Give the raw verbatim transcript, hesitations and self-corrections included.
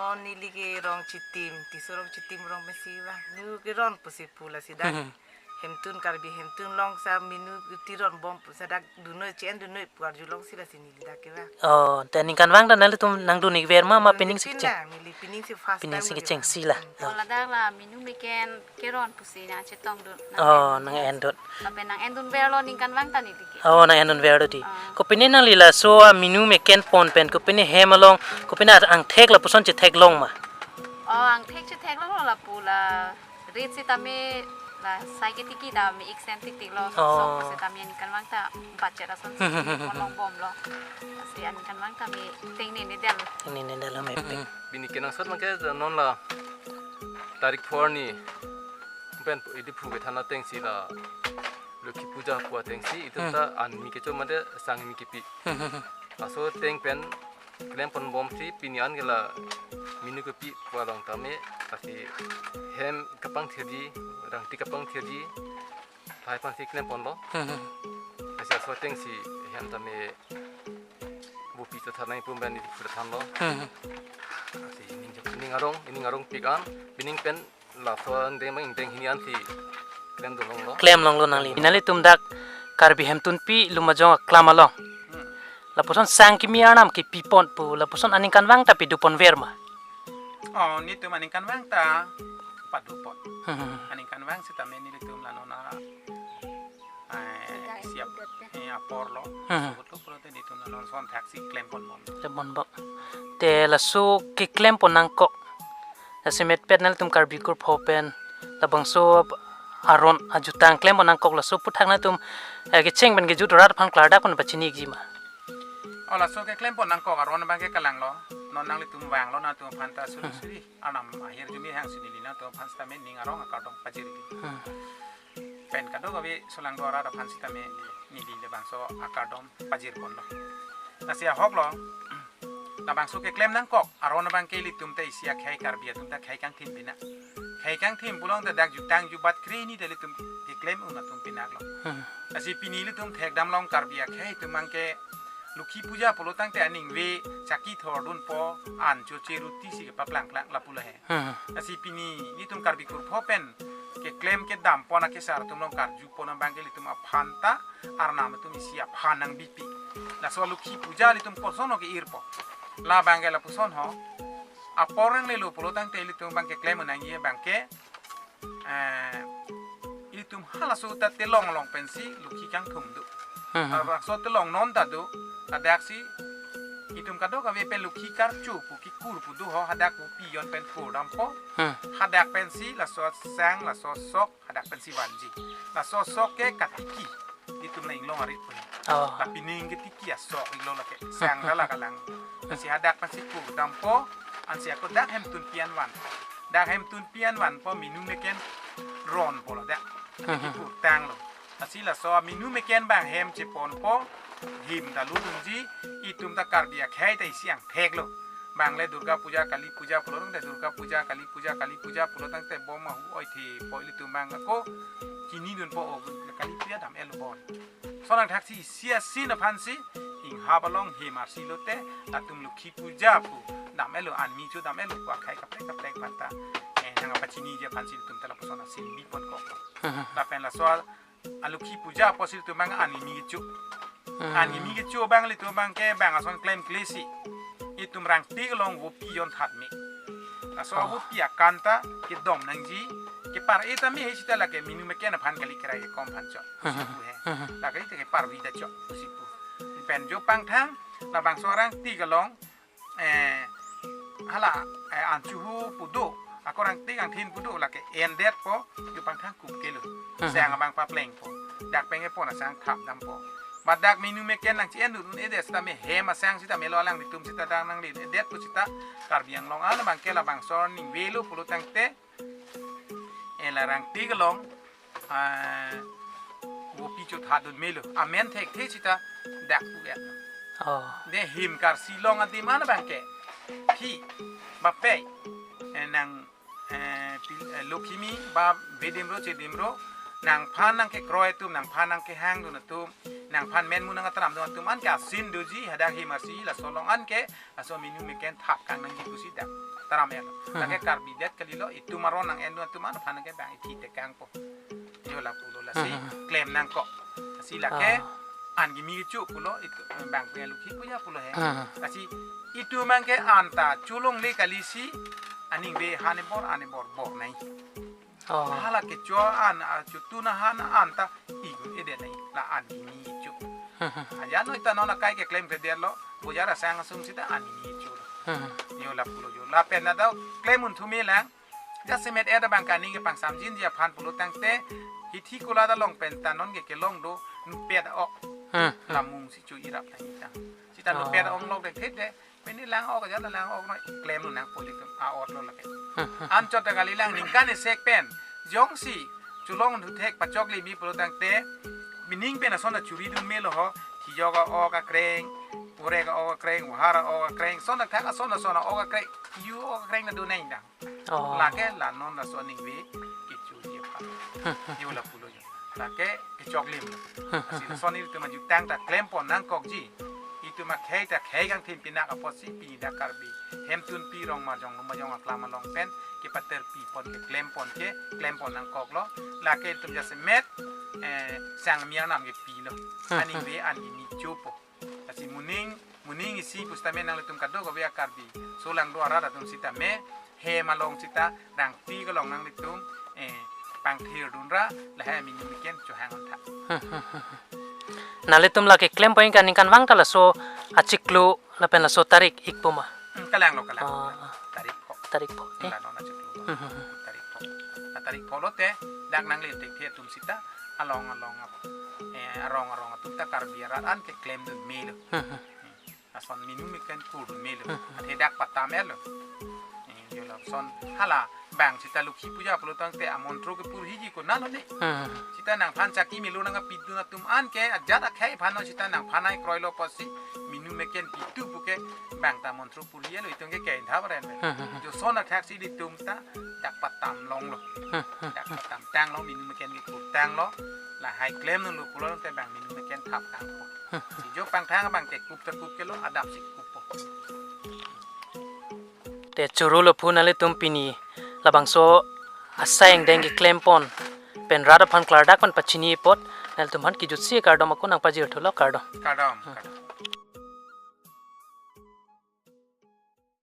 Oh, neli ke rong Chitim, Tisso rong Chitim rong pensi vang. Nu ke ron pusi pu lasi dak. Hmm. Hemtun Karbi hemtun along sa minu tiron bom pu sa dak dunnoi chen dunnoi pu arjulongsi lasi neli dak ke vang. Oh, te aningkanvang ta nanglitum nangdun-ik ver ma, ma pining si kecheng? Neli pining first time. Pining si kechengsi la. Hmm. Oh. Ladak la minu meken keron pusi nangchetongdun. Oh, nang-endun. Lapen nang-endun verlo ningkanvang ta neli ke. Oh, nang-endun verlo di. Ah. Kopine nangli laso aminu meken pon pen, kopine hem along, kopine angthek lapuson chetheklong ma? Oh, angthek chetheklonglo lapu la. Rate sitame la sai ketiki ta me-ik sen tiktiklo. Oh. So, sitame ningkanvang ta budget ason si ponlong bomlo. Si ningkanvang ta me tengnene del. Tengnene del lo me. Hmm. Pini kenangsot abangke non la tarik pho arni pen Diphu kethana atengsi la Lokhi Puja pu atengsi itum ta, hmm, anmi kecho mate sangmi kepi. Hmm. Laso ateng pen klempon bomsi pini an ke la minu kepi pu along tame, lasi hem kapangthirji, rangti kapangthirji, lahai aphansi klemponlo. Hmm. Lasi laso atengsi hem tame vopi chotha nangji pu pen neli pura thanlo. Hmm. Lasi ining jok, ining arong, ining arongpik an, pining pen laso angdeng abang ingdeng hini ansi klemdunlonglo. Klemlonglo nangli. Nanglitum dak Karbi Hemtunpi Lumajong aklam along. Hmm. Lapuson sang kimi arnam kepipon pu, lapuson aningkanvang ta pidupon ver ma? Oh, netum aningkanvang ta padupon. Hmm. Aningkanvang sitame nelitum la non a, eh, siap, eh, aporlo. Hmm. So, betul, betul, netum la non ason thaksi klempon bom. Klempon bom. Te laso keklempon nangkok, lasi metpet nanglitum Karbi kurpho pen labangso aron ajutang klempon nangkok, laso aphuthak nanglitum, eh, kecheng pen kejut rat aphan klardak pen pachini-ikji ma? Oh, laso keklempon nangkok aron abangke kalanglo. Non nanglitum vanglo, nangtum aphan ta suri, hmm, suri. Arnam ahirjume hangsi neli nangtum aphan sitame ning arong akardom pajirji. Hmm. Pen kadokave solangdo arat aphan sitame neli labangso akardom pajirponlo. Lasi ahoklo, labangso keklem nangkok aron abangke ilitum ta isi akhei Karbi atum ta khei kangthim pina. Khei kangthim pulote dak jutang jubat kre hini ta ilitum keklem un atum pinaklo. Hmm. Lasi pini ilitum thekdamlong Karbi akhei atum abangke Lokhi Puja pulo tangte aning ve chaki thordunpo, an choche ruti si kepaplangplang lapu lo he. Hmm. Lasi pini netum Karbi kurpho pen keklem kedampon akesar atum along karjupon abangke ilitum aphan ta arnam atum isi aphan nangbipi. Laso Lokhi Puja ilitum kosonlo ke-irpo. La abangke lapuson ho. Apor nanglelo pulo tangte ilitum abangke klem nangji abangke, eh, ilitum halaso ta telong along pensi Lokhi kangthum do. Hmm. Labangso telong non ta do, ladaksi itum kadokave pen Lokhi karcho pu kekur pu do ho, hadak pu pion pen kurdampo. Hmm. Hadak pensi laso sang, laso sok, hadak pensi vanji. Laso sok ke katiki. Itum la inglong arit pu. Oh. La pining ketiki asok inglong lake. Sang la la kalang. Lasi hadak pensi kurdampo, ansi ako dak Hemtunpi an van. Dak Hemtunpi an vanpo, minu meken ronpo ladak. Hmm. Kurtanglo. Lasi laso minu meken abang hem cheponpo, him ta lutdunji, itum ta Karbi akhei ta isi angtheklo. Abang le Durga Puja, Kali Puja pulo tangte Durga Puja, Kali Puja, Kali Puja pulo tangte bom ahu oithe po ilitum abang ako chinidunpo, o Kali Puja dam-etlo bon. Sonang thaksi isi asin aphansi, inghap along hem arsi lote, latum Lokhi Puja pu dam-etlo, anmi cho dam-etlo pu akhei kaprek kaprek aphanta, eh, nangpachiniji aphansi ilitum ta lapuson asin biponkok. Hmm. Lapen laso a Lokhi Puja apotsi ilitum abang animi kecho. Hmm. Animi kecho abang ilitum abangke abang ason klemklesi. Itum rangtik along vopi jonthat me. Laso, oh, vopi akan ta kedom nangji. Kepar-e tame he sita lake minu meken aphan kali, kerai kekom aphan chot. Hmm. Pusi pu he. Hmm. Lake ite keparvi ta chot pusi pu. Pen jo pangthang labangso rangtik along eh, hala, eh, an chuhu pu do, ako rangtik angthin pu do, lake endetpo, jo pangthang kup kelo. Hmm. Sang abang paplengpo. Dak pen kepon asang thap dampo. Mat dak minu meken nangchi-endun un-edet sitame hem asang sitame lo alanglitum sita dak nangli un-edetpo sita Karbi Anglong an abangke labangso aning avelo pulo tangte, eh, la rangtik along, ah, vopi chothatdun melo. Amen thekthe sita dak pu-et. Oh. De hem karsi long adim an abangke. Phi, bapei, eh, nang, eh, pil-, eh, Lokhimi ba vedimro chedimro, nangphan nangkekroi atum, nangphan nangkehangdun atum, nangphan menmu nang-atramdun atum anke asin doji, hadak hem arsi, laso along anke, laso minu meken thap kang nangji pusi dak. taram-et lo. Hmm. Lake Karbi det kalilo, itum aron nang-en atum aphan ke bang ithi tekangpo. Jo lapulo, lasi Hmm. klem nangkok. Lasi lake Ah. an kimi kecho pulo, itum bang punya lukhi punya pulo he. Hmm. Lasi itum abang ke anta cholongle kalisi, aning ve hane bor, ane bor bor nai. Oh. Hala kecho an, a, chotun ahan anta igun ede nai, la an kimi kecho. Hmm. Aja noi ta non akai keklem kledetlo, bojar asang asung sita an kimi kecho. Hmm. Jo lapulo jo. Lapen adap klem un thume lang. Jasemet eda bang kaning kepangsamjinji aphan pulo tangte, hithi kola ta long pen ta non ke kelong do, nupet ok. Hmm. Lamung si chu irap tang itang. Sita Oh. nupet ong lok de thit de, pini lang ok aja lang ok noi, klem lo nangpo ilitum a-ot lo lake. Hmm, hmm. Anchot ta kali lang ningkan isek pen, jongsi cholong thuthek pachokle mi pulo tangte, mining pen ason ta churi dun melo ho, thijok a-ok akreng, purek a-ok akreng, uhar a-ok akreng, son ta thak ason ason a-ok akreng, yu ok akreng ta dun nai dang. Oh. Lake la non laso aning ve kechoji aphan. Jo lapulo jo. Lake kechoklim. Lasi lason ilitum ajutang ta klempon nangkokji. Itum akhei ta khei kangthim pinak apotsi pini dak Karbi hemtunpi rong majong majong aklam along pen kepaterpipon keklempon ke klempon nangkoklo. Lake ilitum jasemet, eh, sang miang nam kepilo. Aning ve an kimi kechopo. Lasi moning, moning isi pusitame nanglitum kadokave a-Karbi solang do arat atum sitame hem along sita rangpi kelong nanglitum, eh, pangthir dunra lahai mini meken chohang untha. Nanglitum lake klem point kaningkan vang ta laso achiklo lapen laso tarik ikpo ma? Hmm, kalang lo, kalang. Ah, ah. Tarik pho. Tarik pho, eh? La non achiklo. Hmm, hmm, hmm. Tarik pho. La tarik pho lote dak nangle thekthe atum sita along along ap-, eh, arong arong atum ta Karbi arat an keklem dun melo. Hmm, hmm. Ason minu meken kur dun melo. Hmm. Athe dak patam-et lo. Eh, jo lason hala bang sita Lokhi Puja pulo tangte amontro kepurhiji konatlo ne. Hmm. Sita nangphan chaki melo nangpi dun atum an ke ajat akhei aphan non sita nangphan ai kroilo apotsi minu meken pitu puke bang ta montro purhi lo itum ke kein thap ren. Hmm. Jo son athak si ilitum ta dak patam longlo. Hmm. Dak patam tanglo minu meken kekur tanglo. Lahai klem nanglo pulo tangte bang minu meken thap tangpo. Hmm. Si jo pangthang bang ke kup terkup kelo adap si kup. Te choro lo phu nanglitum pini labangso asai angdeng keklempon pen rat aphan klardak pen pachini apot nanglitum aphan kejutsi kardom ako nangpajir thulo, kardom. Kardom, kardom.